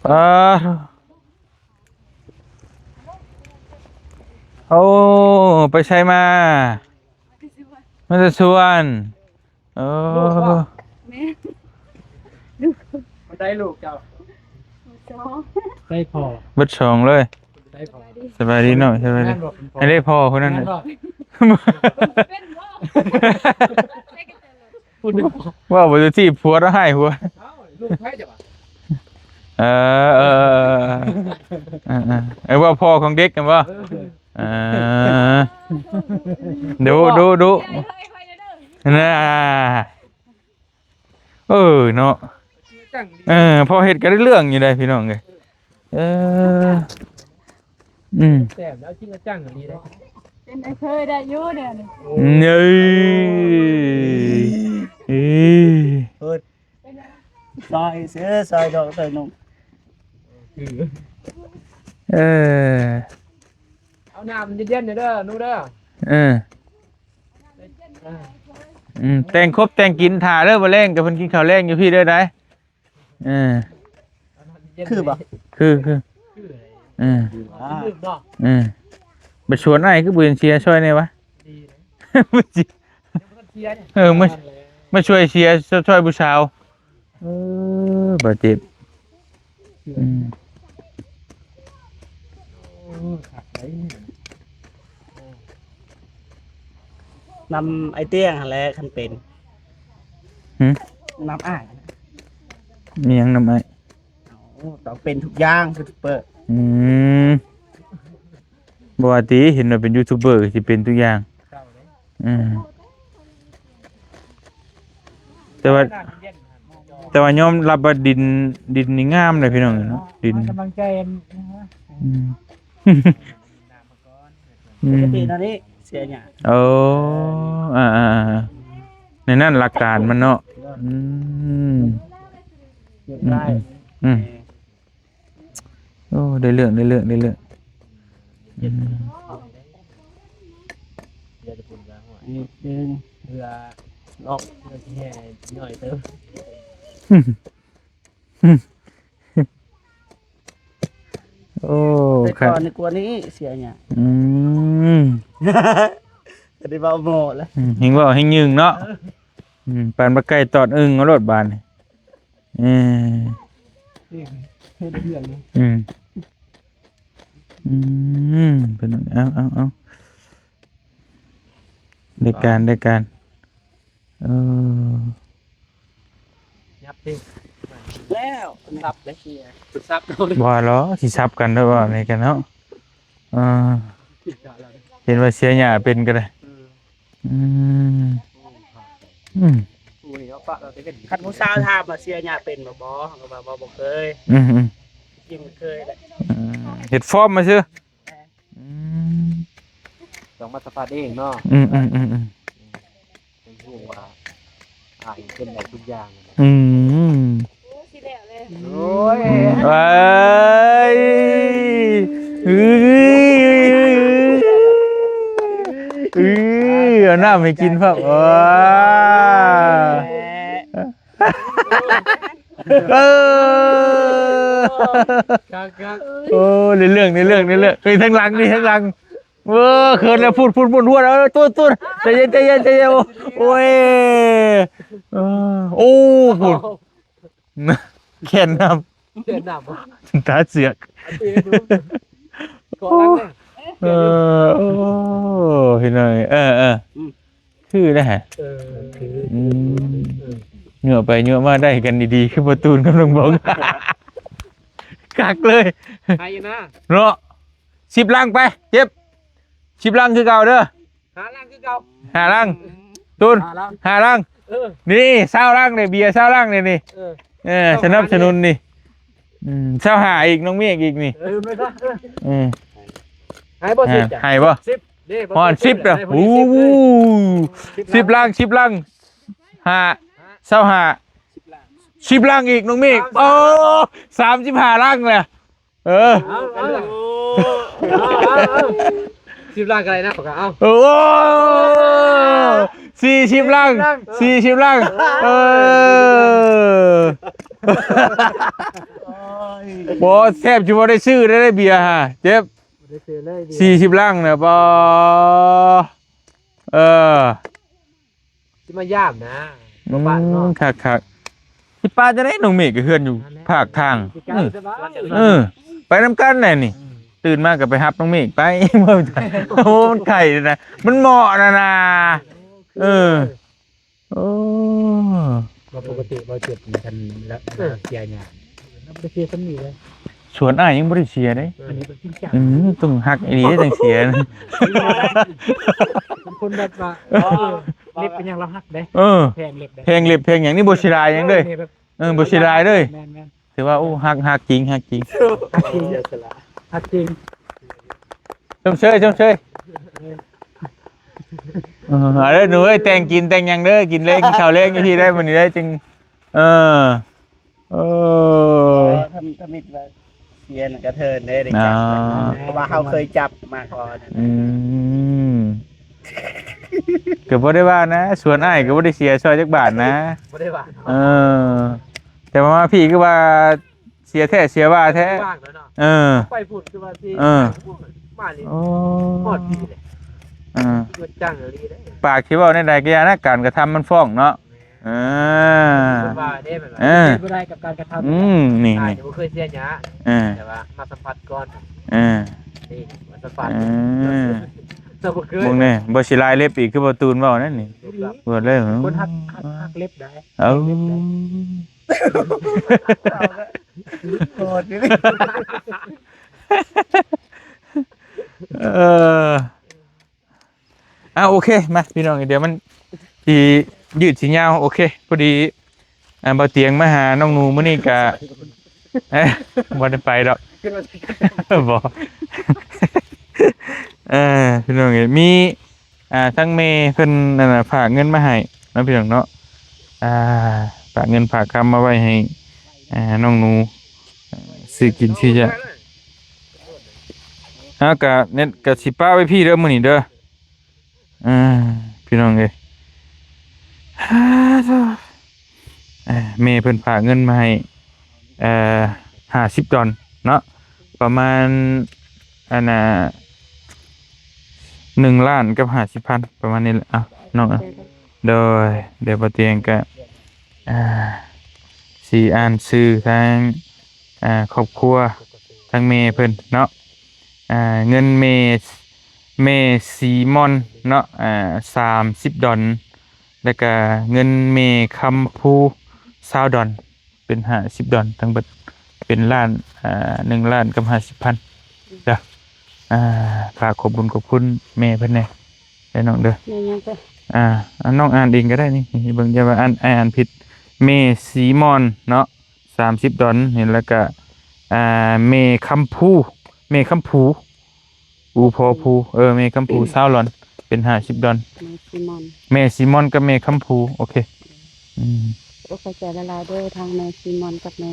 ອ່າ ໂອ້ ໄປໃສມາ? ມາແຕ່ສວນ. ເອີ ລູກບໍ່? ແມ່ນ ລູກ ມັນໄດ້ລູກເຈົ້າ ສອງ ໄດ້ພໍ່ ເບິດສອງເລີຍ. ໄດ້ພໍ່ ສະບາຍດີເນາະ ສະບາຍດີ. ອັນນີ້ພໍ່ຄົນນັ້ນນະ ເປັນບໍ່? ເວົ້າບໍ່ຖືກທີ່ ຜົວລະຮ້າຍຫົວ. ເອີ ເອີ ເອີ ເອີ ເອີ ເວົ້າພໍ່ຂອງເດັກຫັ້ນບໍ່? ເອີ ເອີ ດຸ ດຸ ດຸ ນະ. ເອີເນາະ ເອີ ພໍເຮັດກໍໄດ້ເລື່ອງຢູ່ໄດ໋ພີ່ນ້ອງເອີຍ. ເອີ ອືມ ແຊບແລ້ວຈິງຈັງອີ່ຫຼີເດ້ ເປັນໄອ້ເຄີຍໄດ້ຢູ່ເດນີ້. ເອີ ເອີ ເອີ ຊອຍເສືອ ຊອຍດອກເຕີໜຸ່ມ. ເອີ ເອົານ້ຳເຢັນໆເດີໜູເດີ. ເອີ ອືມ ແຕ່ງຄົບແຕ່ງກິນຖ້າເດີ ມື້ແລງກັບເພິ່ນກິນເຂົ້າແລງຢູ່ພີ້ເດີໄດ໋. ເອີ ຄືບໍ່? ຄື ຄື ເອີ ອ່າ ເອີ ໄປສວນອ້າຍຄືບໍ່ເຫັນເຊຍຊ່ອຍແດ່ວະ? ເອີ ມາ ມາຊ່ວຍເຊຍ ຊ່ອຍຜູ້ສາວ. ເອີ ບາດເຈັບ. ອືມ ນຳໄອ້ຕຽງຫັ້ນແຫຼະຄັນເປັນ. ຫື? ນຳອ້າຍ. ມີຫຍັງນຳອ້າຍ? ໂອ້ ຕ້ອງເປັນທຸກຢ່າງ ຢູທູບເບີ. ອືມ ບໍ່ວ່າຕິ ເຫັນວ່າເປັນຢູທູບເບີກໍຊິເປັນທຸກຢ່າງ. ເຈົ້າເດ້ ອືມ ແຕ່ວ່າ ແຕ່ວ່າຍອມຮັບວ່າດິນ ດິນນີ້ງາມເດ້ພີ່ນ້ອງເນາະ ດິນ ໃຫ້ກຳລັງໃຈ. ອືມ ອືມ ປົກກະຕິແນວນີ້ເສຍຫຍ້າ. ໂອ້ ອ່າໆໆ ໃນນັ້ນຫຼັກການມັນເນາະ. ອືມ ອືມ ອືມ ໂອ້ ໄດ້ເລື່ອງ ໄດ້ເລື່ອງ ໄດ້ເລື່ອງ. ອືມ ເຮືອນອອກ ເຮືອນແຫ່ຍ່ອຍເຕີບ. ອືມ ອືມ. ໂອ້ ແຕ່ກ່ອນນີ້ກວ່ານີ້ເສຍຫຍັງ ອືມ ກໍໄດ້ເວົ້າໝໍແລ້ວ ອືມ ແຮງເວົ້າແຮງຍືງເນາະ ເອີ ອືມ ປານບັກໄກ່ຕອດອຶ່ງເອົາໂລດບາດນີ້ ເອີ ເຮັດເລື່ອງເນາະ ອືມ ອືມ ເພິ່ນ ເອົາ ເອົາ ເອົາ ໄດ້ການ ໄດ້ການ ເອີ ຍັບຕິ ແລ້ວ ສັບເດ້ ສັບເອົາເດ້ ບໍ່ລະ ຊິສັບກັນເດີບໍ່ນີ້ກັນເນາະ ເອີ ເຫັນວ່າເສຍຫຍ້າເປັນກໍໄດ້ ອືມ ອືມ ອືມ ຄັນຜູ້ສາວຖາມວ່າເສຍຫຍ້າເປັນບໍ່ ບໍ່ ເຮົາກໍວ່າບໍ່ ບໍ່ເຄີຍ ອືມ ອືມ ຍັງບໍ່ເຄີຍແຫຼະ ອືມ ເຮັດຟອມມາຊື່ ອືມ ຕ້ອງມາສຳຜັດເອງເນາະ ອືມ ອືມ ອືມ ອືມ ຈັ່ງຮູ້ວ່າອ້າຍເປັນໄດ້ທຸກຢ່າງ ອືມ ໂອ້ຍ ເອີຍ ເອີຍ ເອົານ້ຳໃຫ້ກິນພ້ອມ ເອີ ເອີ ຄັກໆ ໂອ້ ໃນເລື່ອງ ໃນເລື່ອງ ໃນເລື່ອງ ເອີຍ ທາງຫຼັງນີ້ ທາງຫຼັງ ເອີ ເຂີນແລ້ວ ພຸ້ນໆ ໝູນຮວນ ເອີ ຕູນໆ ໃຈເຢັນ ໃຈເຢັນ ໃຈເຢັນ ໂອ້ຍ ເອີ ໂອ້ ພຸ້ນ ແຂນນຳ ແຂນນຳ ຕາເຊືອກ ເກາະຫຼັງເດ້ ເອີ ໂອ້ ພີ່ນ້ອງ ເອີ ເອີ ອືມ ຄືໄດ໋ຫະ ເອີ ຄື ອືມ ເອີ ຍົວະໄປຍົວະມາໄດ້ກັນດີໆ ຄືບໍ່ຕູນກັບນ້ອງບອງ ຄັກເລີຍ ໃຫ້ນະ ເນາະ ສິບລັງໄປ ເຈັບ ສິບລັງຄືເກົ່າເດີ ຫ້າລັງຄືເກົ່າ ຫ້າລັງ ອືມ ຕູນ ຫ້າລັງ ຫ້າລັງ ເອີ ນີ້ ຊາວລັງນີ້ ເບຍຊາວລັງນີ້ ນີ້ ເອີ ເອີ ສະໜັບສະໜູນນີ້ ອືມ ຊາວຫ້າອີກ ນ້ອງເມກອີກນີ້ ເອີ ແມ່ນບໍ່ ເອີ ໃຫ້ບໍ່ ອ່າ ສິບ ໃຫ້ບໍ່ ສິບ ເດ້ ຮອດສິບແລ້ວ ໂອ້ ສິບລັງ ສິບລັງ ຫ້າ ຊາວຫ້າ ສິບລັງ ສິບລັງອີກ ນ້ອງເມກ ໂອ້ ສາມສິບຫ້າລັງແລ້ວ ເອີ ເອົາ ເອົາ ເອົາ ເອົາ ເອົາ ສິບລັງກໍໄດ້ນະ ຂ້ອຍກໍເອົາ ໂອ້ ສີ່ສິບລັງ ສີ່ສິບລັງ ສີ່ສິບລັງ ເອີ ບໍ່ ແທບຊິບໍ່ໄດ້ຊື້ໄດ້ເບຍຫາ ເຈັບ ບໍ່ໄດ້ຊື້ເລີຍເບຍ ສີ່ສິບລັງນະ ບໍ່ ເອີ ຊິມາຢາມນະ ອືມ ບໍ່ປະເນາະ ຄັກໆ ຊິປະຈັ່ງໃດ ນ້ອງເມກກໍເຮືອນຢູ່ ນັ້ນແຫຼະ ພາກທາງ ຊິໄກ ອືມ ສະບາຍ ເອີ ໄປນຳກັນແຫຼະນີ້ ອືມ ຕື່ນມາກໍໄປຮັບນ້ອງເມກໄປ ໂອ້ ມັນໄກນະ ມັນເໝາະນະນາ ເອີ ໂອ້ ວ່າປົກກະຕິບໍ່ເຈັບນີ້ ຄັນລະ ເອີ ເສຍຫຍ້າ ລະບໍ່ໄດ້ເສຍສ່ຳນີ້ເດ້ ສວນອ້າຍຍັງບໍ່ໄດ້ເສຍເດ້ ອັນນີ້ເປັນຈິງຈັງ ອືມ ຕ້ອງຮັກອີ່ຫຼີເດ້ຈັ່ງເສຍ ເປັນຄົນແບບວ່າ ເອີ ເລັບເປັນຫຍັງລາວຮັກເດ້ ເອີ ແພງເລັບເດ້ ແພງເລັບແພງຫຍັງນີ້ບໍ່ເສຍດາຍຫຍັງເລີຍ ເອີ ແບບ ເອີ ບໍ່ເສຍດາຍເລີຍ ແມ່ນໆ ຖືວ່າ ໂອ້ ຮັກ ຮັກຈິງ ຮັກຈິງ ຮັກຈິງ ຮັກຈິງ ຊົມເຊີຍ ຊົມເຊີຍ ເອີ ເອົາເດີໜູເອີຍ ແຕ່ງກິນແຕ່ງຫຍັງເດີ ກິນແລງ ກິນເຂົ້າແລງຢູ່ພີ້ໄດ້ມື້ນີ້ໄດ້ ຈຶ່ງ ເອີ ເອີ ທຳ ທຳອິດວ່າເສຍນະກະເທີນເດ້ ໄດ້ຈັບ ອ່າ ເພາະວ່າເຮົາເຄີຍຈັບມາກ່ອນ ອືມ ກໍບໍ່ໄດ້ວ່ານະ ສວນອ້າຍກໍບໍ່ໄດ້ເສຍຊ່ອຍຈັກບາດນະ ບໍ່ໄດ້ວ່າ ເອີ ແຕ່ວ່າມາພີ້ຄືວ່າ ເສຍແທ້ເສຍວ່າແທ້ ເອີ ໄປພຸ້ນຄືວ່າຊິ ເອີ ມານີ້ ໂອ້ ຮອດພີ້ເລີຍ ເອີ ຈັງອີ່ຫຼີເດ້ ປາກຊິເວົ້າແນວໃດກໍຢ່ານະ ການກະທຳມັນຟ້ອງເນາະ ເອີ ເພິ່ນວ່າເດ້ ເພິ່ນວ່າ ເອີ ບໍ່ໄດ້ກັບການກະທຳ ອືມ ນີ້ ອ້າຍນີ້ບໍ່ເຄີຍເສຍຫຍ້າ ເອີ ແຕ່ວ່າມາສຳຜັດກ່ອນ ເອີ ນີ້ມາສຳຜັດ ເອີ ເຈົ້າບໍ່ເຄີຍ ເບິ່ງແນ່ ບໍ່ຊິລາຍເລັບອີກ ຄືບໍ່ຕູນເວົ້ານັ້ນນີ້ ເລັບລະ ເວີດເລີຍ ຄົນຮັກ ຮັກ ຮັກເລັບໄດ້ ເອົາ ເລັບໄດ້ ໂຫດຢູ່ ເອີ ອ່າ ໂອເຄ ມາ ພີ່ນ້ອງ ດຽວມັນຊິຍືດຊິຍາວ ໂອເຄ ພໍດີ ອ່າ ບ່າວຕຽງມາຫານ້ອງໜູມື້ນີ້ກະ ເອີ ບໍ່ໄດ້ໄປດອກ ບໍ່ ເອີ ພີ່ນ້ອງເອີຍ ມີ ອ່າ ທາງແມ່ເພິ່ນນັ້ນນະ ຝາກເງິນມາໃຫ້ເນາະ ພີ່ນ້ອງເນາະ ອ່າ ຝາກເງິນຝາກຄຳມາໄວ້ໃຫ້ ອ່າ ນ້ອງໜູ ຊື້ກິນຊື້ຢາ ເຮົາກະເນັດກະຊິປະໄວ້ພີ້ເດີມື້ນີ້ເດີ ອ່າ ພີ່ນ້ອງເອີຍ ອ່າ ໂທ້ ອ່າ ແມ່ເພິ່ນຝາກເງິນມາໃຫ້ ເອີ ຫ້າສິບດອນເນາະ ປະມານ ອັນນ່າ ໜຶ່ງລ້ານກັບຫ້າສິບພັນ ປະມານນີ້ແຫຼະ. ເອົາ ນ້ອງ ໂດຍ ດຽວບໍ່ຕຽງກະ ອ່າ ຊິອ່ານຊື່ທາງ ອ່າ ຄອບຄົວ ທາງແມ່ເພິ່ນເນາະ. ອ່າ ເງິນແມ່ ແມ່ສີມ່ອນເນາະ ອ່າ ສາມສິບດອນ ແລ້ວກະເງິນແມ່ຄຳພູ ຊາວດອນ ເປັນຫ້າສິບດອນ ທັງເບິດເປັນລ້ານ ອ່າ ໜຶ່ງລ້ານກັບຫ້າສິບພັນເດີ. ອ່າ ຝາກຂອບບຸນຂອບຄຸນແມ່ເພິ່ນແດ່ ເດີນ້ອງເດີ. ແມ່ຫຍັງເຈົ້າ? ອ່າ ອັນນ້ອງອ່ານເອງກໍໄດ້ນີ້ ນີ້ເບິ່ງ ຢ່າວ່າອ່ານ ອ້າຍອ່ານຜິດ. ແມ່ສີມ່ອນເນາະ ສາມສິບດອນນີ້ ແລ້ວກະ ອ່າ ແມ່ຄຳພູ ແມ່ຄຳພູ ອູ ພໍ ພູ ເອີ ແມ່ຄຳພູ ຊາວດອນ ເປັນຫ້າສິບດອນ. ແມ່ຊີມອນ ແມ່ຊີມອນກັບແມ່ຄຳພູ ໂອເຄ. ອືມ ໂອ້ ຂອບໃຈຫຼາຍໆເດີ ທາງແມ່ຊີມອນກັບແມ່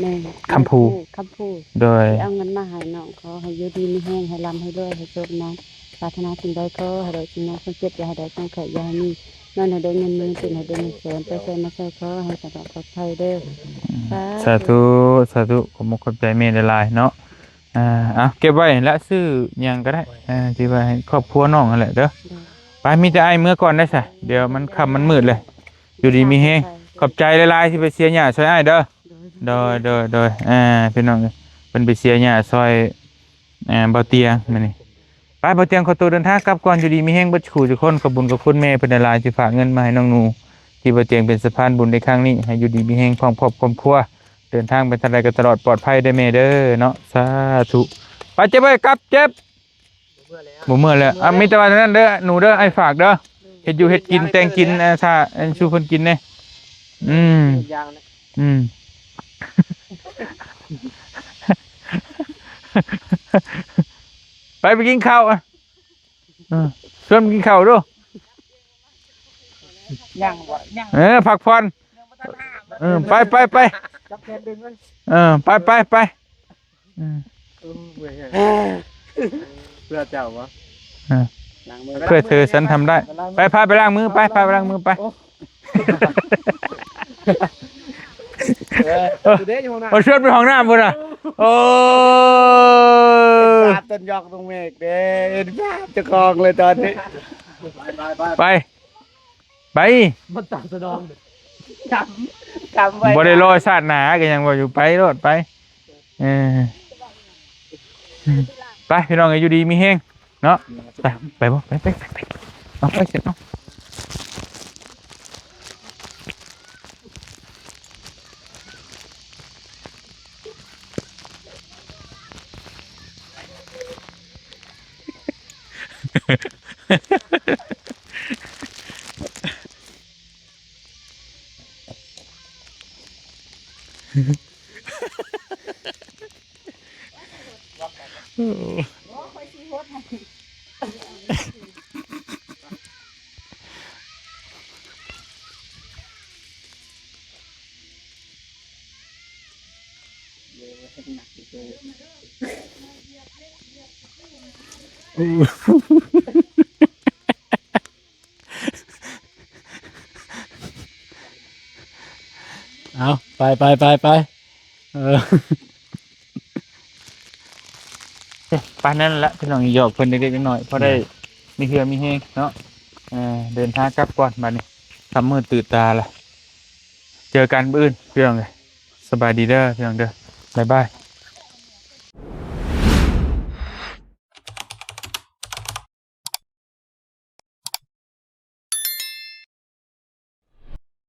ແມ່ຄຳພູ ຄຳພູ ໂດຍ ທີ່ເອົາເງິນມາໃຫ້ນ້ອງ. ຂໍໃຫ້ຢູ່ດີມີແຮງ ໃຫ້ລ່ຳໃຫ້ລວຍ ໃຫ້ໂຊກໃຫ້ໝານ ປາດຖະໜາສິ່ງໃດຂໍໃຫ້ໄດ້ສິ່ງນັ້ນ ຄວາມເຈັບຢ່າໃຫ້ໄດ້ ຄວາມໄຂ້ຢ່າໃຫ້ມີ ນອນໃຫ້ໄດ້ເງິນໝື່ນ ຕື່ນໃຫ້ໄດ້ເງິນແສນ ໄປໃສມາໃສຂໍໃຫ້ສະດວກປອດໄພເດີ. ອືມ ສາທຸ ສາທຸ ສາທຸ ຂອບອົກຂອບໃຈແມ່ຫຼາຍໆເນາະ. ອ່າ ເອົາເກັບໄວ້ແຫຼະ ຊື້ຫຍັງກໍໄດ້ ເອີ ທີ່ວ່າໃຫ້ຄອບຄົວນ້ອງຫັ້ນແຫຼະເດີ. ໂດຍ ໄປ ມີແຕ່ອ້າຍເມືອກ່ອນໄດ້ຊະ ດຽວມັນຄ່ຳມັນມືດເລີຍ. ຢູ່ດີມີແຮງ ຂອບໃຈຫຼາຍໆທີ່ໄປເສຍຫຍ້າຊ່ອຍອ້າຍເດີ. ໂດຍ ໂດຍ ໂດຍ ໂດຍ ອ່າ ພີ່ນ້ອງເອີຍ ເພິ່ນໄປເສຍຫຍ້າຊ່ອຍ ອ່າ ບ່າວຕຽງມື້ນີ້. ໄປ ບ່າວຕຽງຂໍຕົວເດີນທາງກັບກ່ອນ. ຢູ່ດີມີແຮງເບິດຄູ່ທຸກຄົນ ຂອບບຸນຂອບຄຸນແມ່ເພິ່ນຫຼາຍໆທີ່ຝາກເງິນມາໃຫ້ນ້ອງໜູ ທີ່ບ່າວຕຽງເປັນສະພານບຸນໃນຄັ້ງນີ້. ໃຫ້ຢູ່ດີມີແຮງພ້ອມຄອບຄອບຄົວ ເດີນທາງໄປທາງໃດກໍຕະຫຼອດປອດໄພເດີແມ່ເດີເນາະ. ສາທຸ. ໄປ ເຈັບເອີຍ ກັບ ເຈັບ ບໍ່ເມືອແລ້ວ ບໍ່ເມືອແລ້ວ. ອ່າ ມີແຕ່ວ່າເທົ່ານັ້ນເດີ ໜູເດີ ອ້າຍຝາກເດີ ເຮັດຢູ່ເຮັດກິນ ແຕ່ງກິນ ອ່າ ຖ້າ ອັນ ສູ່ເພິ່ນກິນແດ່. ອືມ ຢ່າງນະ ອືມ ໄປ ໄປກິນເຂົ້າ ເອີ ຊວນກິນເຂົ້າດູ. ຍັງບໍ່ ຍັງ ເອີ ພັກຜ່ອນ ຍັງບໍ່ທັນຫາ ເອີ ໄປ ໄປ ໄປ ຈັບແຂນດຶງມັນ ເອີ ໄປ ໄປ ໄປ ອືມ ເອີ ເມື່ອຍແຮງ ເພື່ອເຈົ້າບໍ່ ເອີ ລ້າງມື ເພື່ອເທສັນທຳໄດ້ ໄປ ພາໄປລ້າງມື ໄປ ພາໄປລ້າງມື ໄປ ໂອ້ ເອີ ເອີ ເດ້ຢູ່ຫ້ອງນ້ຳ ມາຊວນໄປຫ້ອງນ້ຳພຸ້ນນະ ໂອ້ ເຫັນພາບຕົ້ນຢອກຕົງເມກເດ້ ເຫັນພາບເຈົ້າຂອງເລີຍຕອນນີ້ ໄປ ໄປ ໄປ ໄປ ມັນຕາມສະໜອງ ກຳ ກຳໄວ້ ບໍ່ໄດ້ລໍຊາດໜ້າ ກໍຍັງວ່າຢູ່ ໄປໂລດ ໄປ ເອີ ໄປ ພີ່ນ້ອງ ຢູ່ດີມີແຮງເນາະ ໄປ ໄປບໍ່ ໄປ ໄປ ໄປ ໄປ ເອົາ ໄປ ເສັດເນາະ. ເອົາ ໄປ ໄປ ໄປ ໄປ ເອີ ປານນັ້ນລະ ພີ່ນ້ອງ ຫຍອກເພິ່ນເລັກໆນ້ອຍໆ ພໍໄດ້ ອືມ ມີເຫື່ອມີແຮງເນາະ ເອີ ເດີນທາງກັບກ່ອນບາດນີ້ ຄ່ຳມືດຕື່ນຕາລະ ເຈີກັນມື້ອື່ນ ພີ່ນ້ອງເອີຍ ສະບາຍດີເດີ ພີ່ນ້ອງເດີ ບາຍບາຍ.